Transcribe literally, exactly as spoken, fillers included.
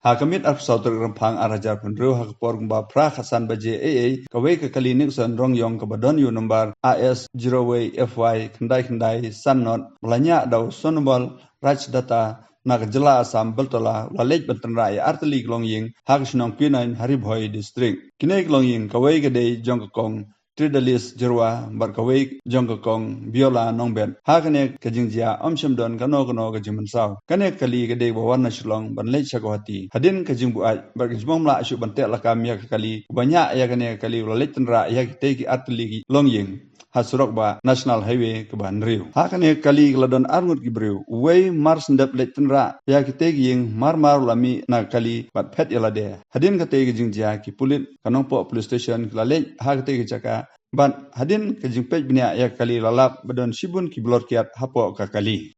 Ha ka miet arphew saw tarik Rymphang ar hajar phew hynriew ha ka por kumba phra khatsan baje eiei, kawei ka kali Nexon Rongyong kaba don ïa u nombar A S zero wei F Y khyndai khyndai san not ba la ñiah da u Sonobal Rajdatta na ka jylla Assam Beltola u la leit ban tynrah ïa artylli ki longïing ha ka shnong Pinain ha Ri Bhoi District. Kine ki longïing kawei ka dei jong ka kong Tridalis Jyrwa bad kawei jong ka kong Biola Nongbet. Ha kane ka jingjia ym shym don kano kano ka jingmynsaw. Kane ka kali ka dei ba wan na Shillong ban leit sha Guwahati. Hadien ka jingbuaid bad ka jingmong mlah shuh ban teh lakam ïa ka kali, uba ñiah ïa kane ka kali u la leit tynrah ïa kitei ki artylli ki longïing ha surok ba National Highway kaba hynriew. Ha kane ka kali ka la don arngut ki briew. Uwei mar sngewdep leit tynrah ïa kitei ki ïing, mar mar u la mih na ka kali bad phet ïa lade. Hadien katei ka jingjia ki pulit ka Nongpoh Police Station ki la leit ha katei ka jaka bad hadien ka jingpeit bniah ïa ka kali la lap ba don shibun ki blor kiad hapoh ka kali.